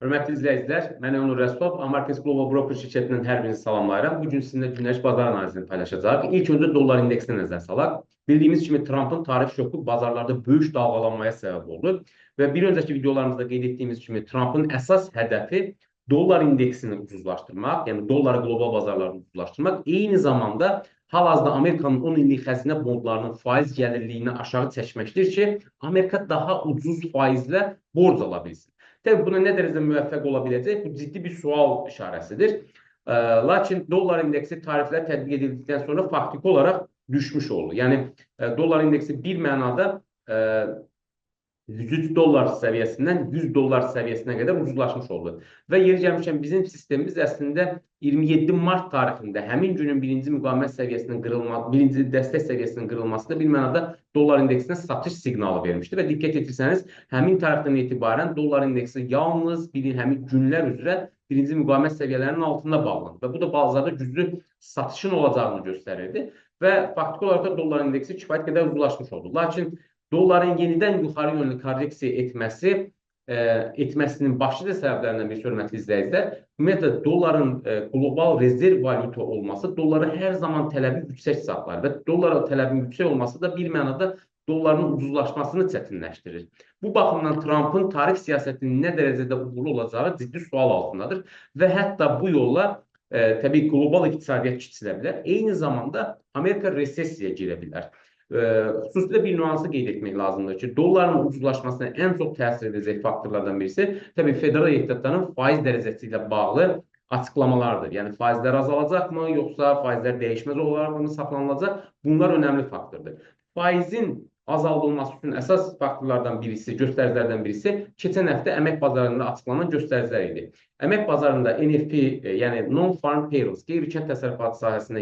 Hörmətli izləyicilər, mən Elnur Rəsulov, Amarkets Global Broker şirkətindən hər birinizi salamlayıram. Bu gün sizinlə günəş bazar analizini paylaşacağıq. İlk öncə dollar indeksinə nəzər salaq. Bildiyimiz kimi Trumpın tarif şoku bazarlarda böyük dalğalanmaya səbəb oldu. Və bir öncəki videolarımızda qeyd etdiyimiz kimi Trumpın əsas hədəfi dollar indeksini ucuzlaşdırmaq, yəni dolları qlobal bazarlarda ucuzlaşdırmaq, eyni zamanda hal-hazırda Amerikanın 10 illik xəzinə bondlarının faiz gəlirliyini aşağı çəkməkdir ki, Amerika daha ucuz faizlə borc ala bilsin. Təbii buna nə dərəcədə müvəffəq ola biləcək? Bu ciddi bir sual işarəsidir. Lakin dollar indeksi tariflər tətbiq edildikdən sonra faktiki olaraq düşmüş oldu. Yəni dollar indeksi bir mənada 103 dollar səviyyəsindən 100 dollar səviyyəsinə qədər ucuzlaşmış oldu. Və yeri gəlmişkən bizim sistemimiz əslində 27 mart tarixində həmin günün birinci müqavimət səviyyəsinin qırılması, birinci dəstək səviyyəsinin qırılması da bir mənada dollar indeksinə satış siqnalı vermişdi və diqqət etirsəniz həmin tarixdən etibarən dollar indeksi yalnız bir həmin günlər üzrə birinci müqavimət səviyyələrinin altında bağlandı və bu da bazarda güclü satışın olacağını göstərirdi və faktiki olaraq da dollar indeksi kifayət qədər ucuzlaşmış oldu. Lakin dolların yenidən yuxarı yönlü korreksiya etməsinin başlıca səbəblərindən birisi, hörmətli izləyicilər, ümumiyyətlə dolların qlobal rezerv valyuta olması dollara hər zaman tələbi yüksək saxlayır və dollara tələbin yüksək olması da bir mənada dolların ucuzlaşmasını çətinləşdirir. Bu baxımdan Trumpın tarif siyasətinin nə dərəcədə uğurlu olacağı ciddi sual altındadır və hətta bu yolla təbii qlobal iqtisadiyyat kiçilə bilər. Eyni zamanda Amerika resessiyaya girə bilər. Xüsusilə bir nüansı qeyd etmək lazımdır ki, dolların ucuzlaşmasına ən çox təsir edəcək faktorlardan birisi təbii federal ehtiyatların faiz dərəcəsi ilə bağlı açıqlamalardır. Yəni faizlər azalacaqmı, yoxsa faizlər dəyişməz olaraq mı saxlanılacaq? Bunlar önəmli faktordur. Faizin azaldılması üçün əsas faktorlardan birisi, göstəricilərdən birisi keçən həftə əmək bazarında açıqlanan göstəricilər idi. Əmək bazarında NFP, yəni Non-Farm Payrolls, qeyri-kənd təsərrüfatı sahəsində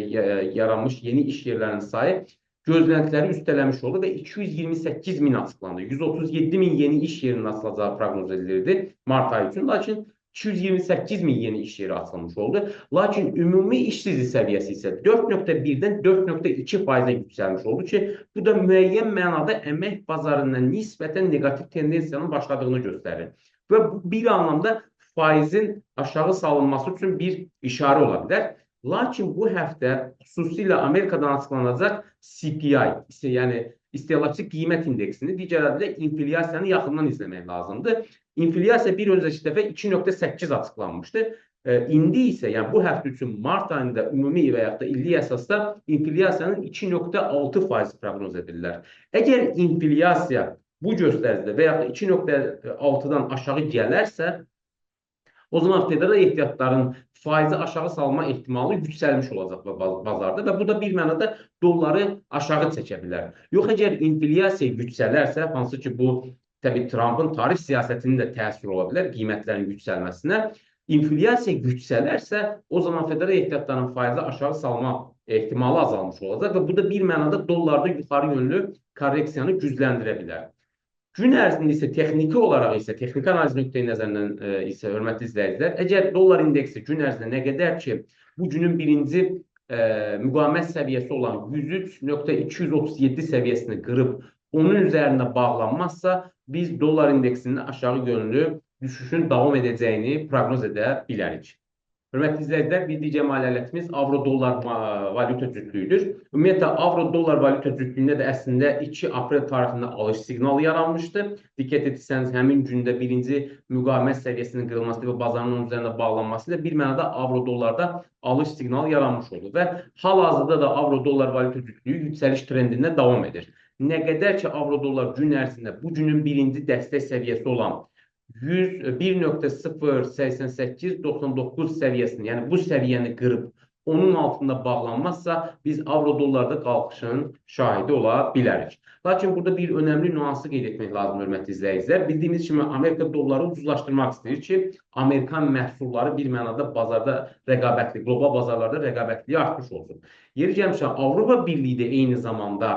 yaranmış yeni iş yerlərinin sayı gözləntiləri üstələmiş oldu və 228 min açıqlandı. 137 min yeni iş yerinin açılacağı proqnoz edilirdi mart ayı üçün. Lakin 228 min yeni iş yeri açılmış oldu. Lakin ümumi işsizlik səviyyəsi isə 4.1-dən 4.2 faizə yüksəlmiş oldu ki, bu da müəyyən mənada əmək bazarında nisbətən neqativ tendensiyanın başladığını göstərir. Və bu bir anlamda faizin aşağı salınması üçün bir işarə ola bilər. Lakin bu həftə xüsusilə Amerikadan açıqlanacaq CPI, yəni istehlakçı qiymət indeksini, digər adıyla inflyasiyanı yaxından izləmək lazımdır. İnflyasiya bir öncəki dəfə 2.8 açıqlanmışdı. İndi isə, yəni bu həftə üçün mart ayında ümumi və yaxud da illik əsasda inflyasiyanın 2.6% proqnoz edirlər. Əgər inflyasiya bu göstəricidə və yaxud da 2.6-dan aşağı gələrsə, o zaman federal ehtiyatların faizi aşağı salma ehtimalı yüksəlmiş olacaq bazarda və bu da bir mənada dolları aşağı çəkə bilər. Yox, əgər inflyasiya yüksələrsə, hansı ki bu təbii Trumpın tarif siyasətinin də təsiri ola bilər qiymətlərin yüksəlməsinə. İnflyasiya yüksələrsə, o zaman federal ehtiyatların faizi aşağı salma ehtimalı azalmış olacaq və bu da bir mənada dollarda yuxarı yönlü korreksiyanı gücləndirə bilər. Gün ərzində isə texniki olaraq isə, texniki analiz nöqteyi nəzərindən isə hörmətli izləyicilər, əgər dollar indeksi gün ərzində nə qədər ki, bu günün birinci müqavimət səviyyəsi olan 103.237 səviyyəsini qırıb onun üzərində bağlanmazsa, biz dollar indeksinin aşağı yönlü düşüşün davam edəcəyini proqnoz edə bilərik. Hörmətli izləyicilər, bir digər maliyyə alətimiz avro-dollar valyuta cütlüyüdür. Ümumiyyətlə, avro-dollar valyuta cütlüyündə də əslində 2 aprel tarixində alış siqnalı yaranmışdı. Diqqət etsəniz, həmin gündə birinci müqavimət səviyyəsinin qırılması və bazarın onun üzərində bağlanması ilə bir mənada avro-dollarda alış siqnalı yaranmış oldu. Və hal-hazırda da avro-dollar valyuta cütlüyü yüksəliş trendində davam edir. Nə qədər ki, avro-dollar gün ərzində bu günün birinci dəstək səviyyəsi olan 101.08899 səviyyəsini, yəni bu səviyyəni qırıb onun altında bağlanmazsa, biz avro-dollarda qalxışın şahidi ola bilərik. Lakin burada bir önəmli nüansı qeyd etmək lazımdır, hörmətli izləyicilər. Bildiyimiz kimi Amerika dolları ucuzlaşdırmaq istəyir ki, Amerikan məhsulları bir mənada bazarda rəqabətli, qlobal bazarlarda rəqabətliyi artmış olsun. Yeri gəlmişkən, Avropa Birliyi də eyni zamanda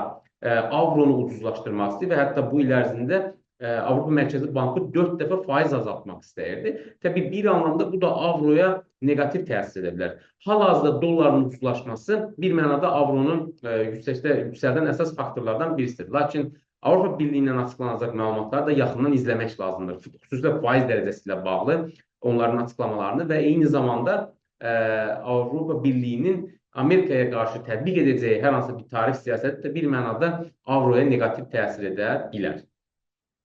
avronu ucuzlaşdırmaq istəyir və hətta bu il ərzində Avropa Mərkəzi Bankı 4 dəfə faiz azaltmaq istəyirdi. Təbii bir anlamda bu da avroya neqativ təsir edə bilər. Hal-hazırda dolların ucuzlaşması bir mənada avronun yüksəldən əsas faktorlardan birisidir. Lakin Avropa Birliyindən açıqlanacaq məlumatları da yaxından izləmək lazımdır. Xüsusilə faiz dərəcəsi ilə bağlı onların açıqlamalarını və eyni zamanda Avropa Birliyinin Amerikaya qarşı tətbiq edəcəyi hər hansı bir tarif siyasəti də bir mənada avroya neqativ təsir edə bilər.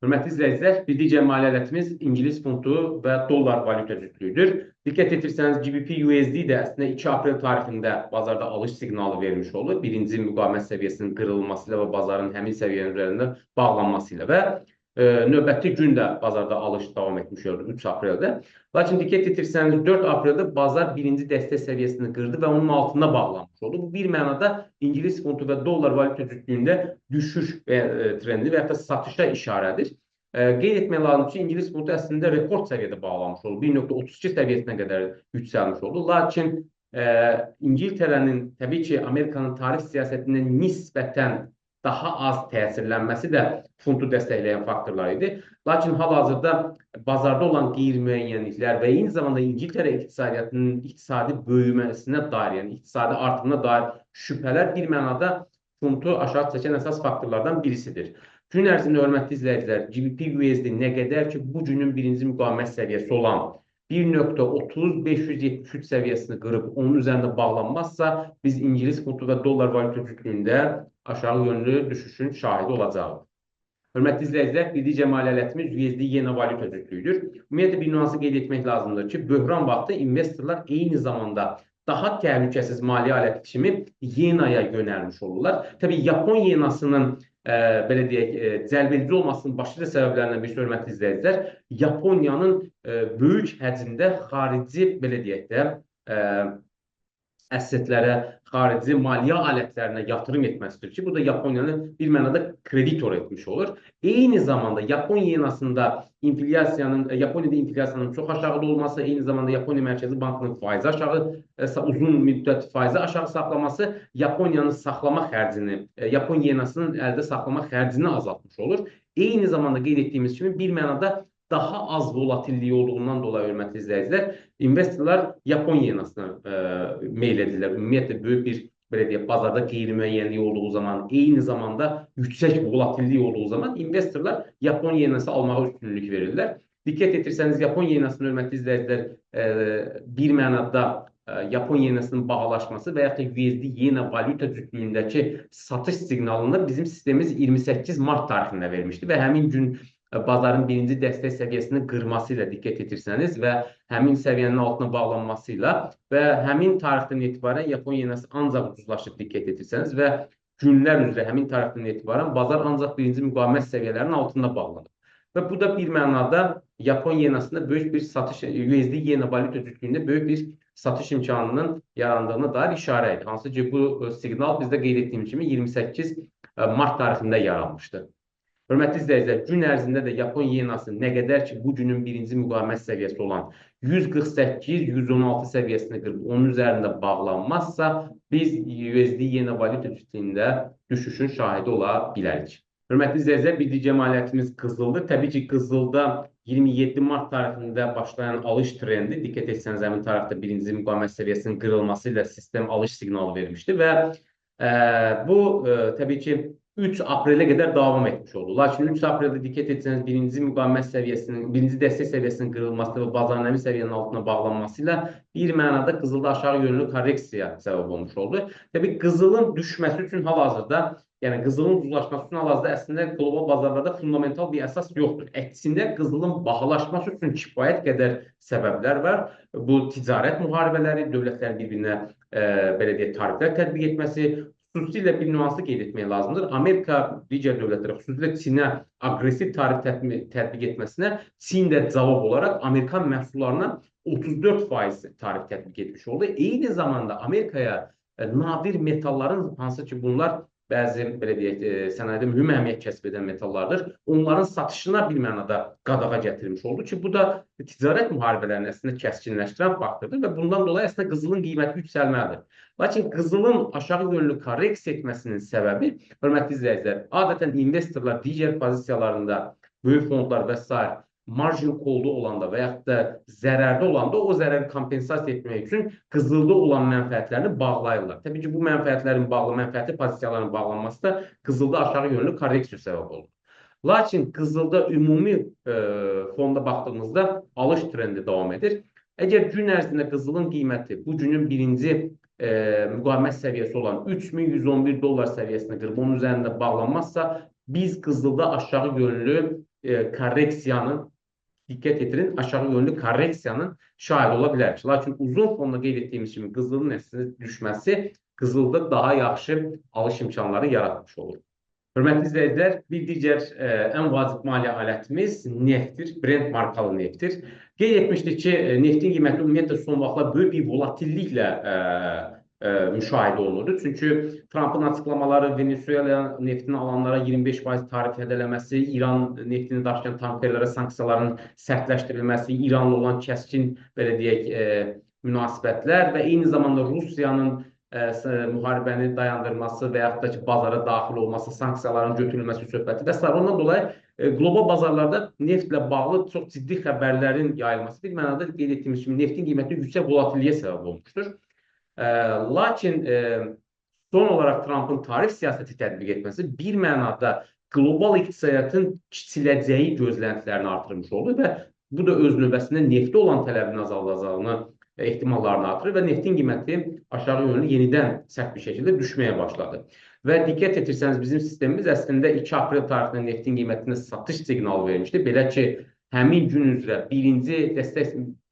Hörmətli izləyicilər, bir digər maliyyə alətimiz İngilis funtu və dollar valyuta cütlüyüdür. Diqqət etirsəniz, GBP USD də əslində 2 aprel tarixində bazarda alış siqnalı vermiş olur. Birinci müqavimət səviyyəsinin qırılması ilə və bazarın həmin səviyyənin üzərində bağlanması ilə və növbəti gün də bazarda alış davam etmiş oldu 3 apreldə. Lakin diqqət etirsəniz 4 apreldə bazar birinci dəstək səviyyəsini qırdı və onun altında bağlanmış oldu. Bu bir mənada İngilis funtu və dollar valyuta cütlüyündə düşüş trendi və ya da satışa işarədir. Qeyd etmək lazımdır ki, İngilis funtu əslində rekord səviyyədə bağlanmış oldu. 1.32 səviyyəsinə qədər yüksəlmiş oldu. Lakin İngiltərənin təbii ki, Amerikanın tarif siyasətindən nisbətən daha az təsirlənməsi də funtu dəstəkləyən faktorlar idi. Lakin hal-hazırda bazarda olan qeyri-müəyyənliklər və eyni zamanda İngiltərə iqtisadiyyatının iqtisadi böyüməsinə dair, yəni iqtisadi artımına dair şübhələr bir mənada funtu aşağı çəkən əsas faktorlardan birisidir. Gün ərzində hörmətli izləyicilər, GBP USD nə qədər ki bu günün birinci müqavimət səviyyəsi olan 1.30573 səviyyəsini qırıb onun üzərində bağlanmazsa, biz İngilis funtu və dollar valyuta cütlüyündə aşağı yönlü düşüşün şahidi olacağıq. Hörmətli izləyicilər, bir digər maliyyə alətimiz USD yenə valyuta cütlüyüdür. Ümumiyyətlə bir nüansı qeyd etmək lazımdır ki, böhran vaxtı investorlar eyni zamanda daha təhlükəsiz maliyyə aləti kimi yenaya yönəlmiş olurlar. Təbii Yapon yenasının belə deyək, cəlbedici olmasının başlıca səbəblərindən birisi, hörmətli izləyicilər, Yaponiyanın böyük həcmdə xarici, belə deyək də, əssetlərə, xarici maliyyə alətlərinə yatırım etməsidir ki, bu da Yaponiyanı bir mənada kreditor etmiş olur. Eyni zamanda Yapon yenasında Yaponiyada inflyasiyanın çox aşağıda olması, eyni zamanda Yaponiya Mərkəzi Bankının faizi aşağı, uzun müddət faizi aşağı saxlaması Yaponiyanın saxlama xərcini, Yapon yenasının əldə saxlama xərcini azaltmış olur. Eyni zamanda qeyd etdiyimiz kimi bir mənada daha az volatilliyi olduğundan dolayı, hörmətli izləyicilər, investorlar Yapon yenasına meyl edirlər. Ümumiyyətlə böyük bir, belə deyək, bazarda qeyri-müəyyənlik olduğu zaman, eyni zamanda yüksək volatillik olduğu zaman investorlar Yapon yenası almağa üstünlük verirlər. Diqqət etirsəniz, Yapon yenasının, hörmətli izləyicilər, bir mənada Yapon yenasının bahalaşması və yaxud da USD yenə valyuta cütlüyündəki satış siqnalını bizim sistemimiz 28 mart tarixində vermişdi və həmin gün bazarın birinci dəstək səviyyəsini qırması ilə diqqət etirsəniz və həmin səviyyənin altına bağlanması ilə və həmin tarixdən etibarən Yapon yenası ancaq ucuzlaşıb diqqət etirsəniz və günlər üzrə həmin tarixdən etibarən bazar ancaq birinci müqavimət səviyyələrinin altında bağlanıb. Və bu da bir mənada Yapon yenasında böyük bir satış, USD yenə valyuta cütlüyündə böyük bir satış imkanının yarandığına dair işarə idi. Hansı ki, bu siqnal bizdə qeyd etdiyim kimi 28 mart tarixində yaranmışdı. Hörmətli izləyicilər, gün ərzində də Yapon yenası nə qədər ki, bu günün birinci müqavimət səviyyəsi olan 148-116 səviyyəsini qırıb onun üzərində bağlanmazsa, biz USD yenə valyuta cütlüyündə düşüşün şahidi ola bilərik. Hörmətli izləyicilər, bir digər maliyyətimiz qızıldır. Təbii ki, qızılda 27 mart tarixində başlayan alış trendi, diqqət etsəniz, həmin tarixdə birinci müqavimət səviyyəsinin qırılması ilə sistem alış siqnalı vermişdi və bu təbii ki, 3 aprelə qədər davam etmiş oldu. Lakin 3 apreldə diqqət etsəniz, birinci müqavimət səviyyəsinin, birinci dəstək səviyyəsinin qırılması və bazarın həmin səviyyənin altına bağlanması ilə bir mənada qızılda aşağı yönlü korreksiya səbəb olmuş oldu. Təbii qızılın düşməsi üçün hal-hazırda, yəni qızılın ucuzlaşması üçün hal-hazırda əslində qlobal bazarlarda fundamental bir əsas yoxdur. Əksinə qızılın bahalaşması üçün kifayət qədər səbəblər var. Bu ticarət müharibələri, dövlətlərin bir-birinə belə deyək, tariflər tətbiq etməsi, xüsusilə bir nüansı qeyd etmək lazımdır. Amerika digər dövlətlərə, xüsusilə Çinə aqressiv tarif tətbiq etməsinə Çin də cavab olaraq Amerikan məhsullarına 34% tarif tətbiq etmiş oldu. Eyni zamanda Amerikaya nadir metalların, hansı ki bunlar bəzi belə deyək, sənayedə mühüm əhəmiyyət kəsb edən metallardır. Onların satışına bir mənada qadağa gətirmiş oldu ki, bu da ticarət müharibələrini əslində kəskinləşdirən faktordur və bundan dolayı əslində qızılın qiyməti yüksəlməlidir. Lakin qızılın aşağı yönlü korreksiya etməsinin səbəbi, hörmətli izləyicilər, adətən investorlar digər pozisiyalarında, böyük fondlar və s. margin call-da olanda və yaxud da zərərdə olanda o zərəri kompensasiya etmək üçün qızılda olan mənfəətlərini bağlayırlar. Təbii ki, bu mənfəətlərin bağlı, mənfəətli pozisiyaların bağlanması da qızılda aşağı yönlü korreksiya səbəb olur. Lakin qızılda ümumi fonda baxdığımızda alış trendi davam edir. Əgər gün ərzində qızılın qiyməti bu günün birinci müqavimət səviyyəsi olan 3111 dollar səviyyəsini qırıb onun üzərində bağlanmazsa, biz qızılda aşağı yönlü korreksiyanın, diqqət yetirin, aşağı yönlü korreksiyanın şahidi ola bilərik. Lakin uzun fonda qeyd etdiyimiz kimi qızılın əslində düşməsi qızılda daha yaxşı alış imkanları yaratmış olur. Hörmətli izləyicilər, bir digər ən vacib maliyyə alətimiz neftdir, Brent markalı neftdir. Qeyd etmişdik ki, neftin qiyməti ümumiyyətlə son vaxtlar böyük bir volatilliklə müşahidə olunurdu. Çünki Trumpın açıqlamaları, Venezuela neftini alanlara 25% tarif hədələməsi, İran neftini daşıyan tankerlərə sanksiyaların sərtləşdirilməsi, İranla olan kəskin, belə deyək, münasibətlər və eyni zamanda Rusiyanın müharibəni dayandırması və yaxud da ki, bazara daxil olması, sanksiyaların götürülməsi söhbəti və sair. Ondan dolayı qlobal bazarlarda neftlə bağlı çox ciddi xəbərlərin yayılması bir mənada qeyd etdiyimiz kimi neftin qiyməti yüksək volatilliyə səbəb olmuşdur. Lakin son olaraq Trumpın tarif siyasəti tətbiq etməsi bir mənada qlobal iqtisadiyyatın kiçiləcəyi gözləntilərini artırmış oldu və bu da öz növbəsində neftə olan tələbin azaldacağını ehtimallarını artırır və neftin qiyməti aşağı yönlü yenidən sərt bir şəkildə düşməyə başladı. Və diqqət etirsəniz bizim sistemimiz əslində 2 aprel tarixində neftin qiymətində satış siqnalı vermişdi. Belə ki, həmin gün üzrə birinci dəstək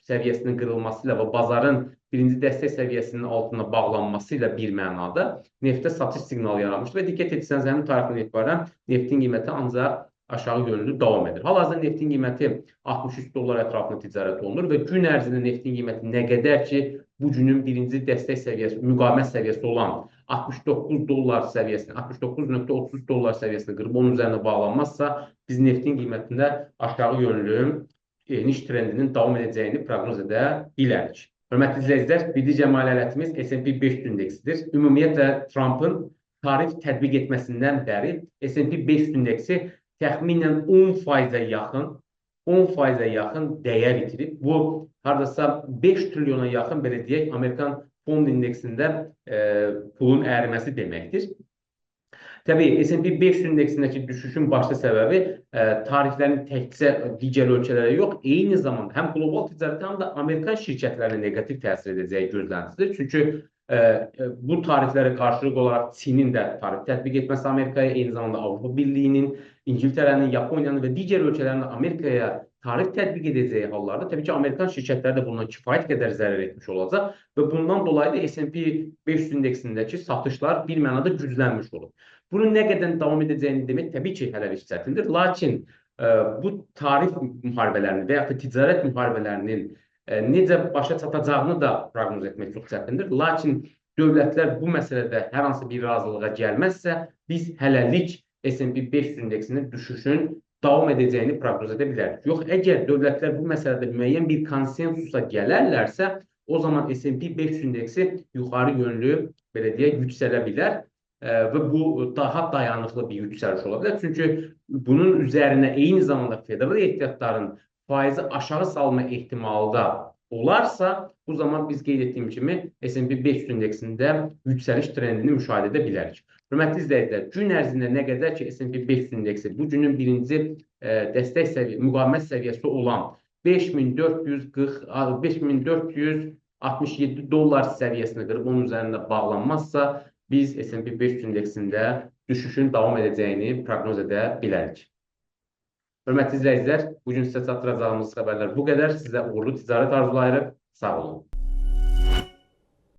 səviyyəsinin qırılması ilə və bazarın birinci dəstək səviyyəsinin altına bağlanması ilə bir mənada neftə satış siqnalı yaranmışdı və diqqət etsəniz həmin tarixdən etibarən neftin qiyməti ancaq aşağı yönlü davam edir. Hal-hazırda neftin qiyməti 63 dollar ətrafında ticarət olunur və gün ərzində neftin qiyməti nə qədər ki, bu günün birinci dəstək səviyyəsi, müqavimət səviyyəsi olan 69 dollar səviyyəsini, 69.33 dollar səviyyəsini qırıb onun üzərinə bağlanmazsa, biz neftin qiymətində aşağı yönlü eniş trendinin davam edəcəyini proqnoz edə bilərik. Hörmətli izləyicilər, bir digər maliyyə alətimiz S&P 500 indeksidir. Ümumiyyətlə Trumpın tarif tətbiq etməsindən bəri S&P 500 indeksi təxminən 10%-ə yaxın, 10%-ə yaxın dəyər itirib. Bu hardasa 5 trilyona yaxın, belə deyək, Amerikan fond indeksində pulun əriməsi deməkdir. Təbii, S&P 500 indeksindəki düşüşün başlı səbəbi tariflərin təkcə digər ölkələrə yox, eyni zamanda həm qlobal ticarətə, həm də Amerikan şirkətlərinə neqativ təsir edəcəyi gözləntisidir. Çünki bu tariflərə qarşılıq olaraq Çinin də tarif tətbiq etməsi Amerikaya, eyni zamanda Avropa Birliyinin, İngiltərənin, Yaponiyanın və digər ölkələrin də Amerikaya tarif tətbiq edəcəyi hallarda təbii ki, Amerikan şirkətləri də bundan kifayət qədər zərər etmiş olacaq və bundan dolayı da S&P 500 indeksindəki satışlar bir mənada güclənmiş olub. Bunun nə qədər davam edəcəyini demək təbii ki, hələlik çətindir. Lakin bu tarif müharibələrinin və yaxud da ticarət müharibələrinin necə başa çatacağını da proqnoz etmək çox çətindir. Lakin dövlətlər bu məsələdə hər hansı bir razılığa gəlməzsə, biz hələlik S&P 500 indeksinin düşüşün davam edəcəyini proqnoz edə bilərik. Yox, əgər dövlətlər bu məsələdə müəyyən bir konsensusa gələrlərsə, o zaman S&P 500 indeksi yuxarı yönlü, belə deyək, yüksələ bilər və bu daha dayanıqlı bir yüksəliş ola bilər. Çünki bunun üzərinə eyni zamanda federal ehtiyatların faizi aşağı salma ehtimalı da olarsa, bu zaman biz qeyd etdiyim kimi S&P 500 indeksində yüksəliş trendini müşahidə edə bilərik. Hörmətli izləyicilər, gün ərzində nə qədər ki S&P 500 indeksi bu günün birinci dəstək səviyyə, müqavimət səviyyəsi olan 5467 dollar səviyyəsini qırıb onun üzərində bağlanmazsa, biz S&P 500 indeksində düşüşün davam edəcəyini proqnoz edə bilərik. Hörmətli izləyicilər, bugün sizə çatdıracağımız xəbərlər bu qədər. Sizə uğurlu ticarət arzulayırıq. Sağ olun.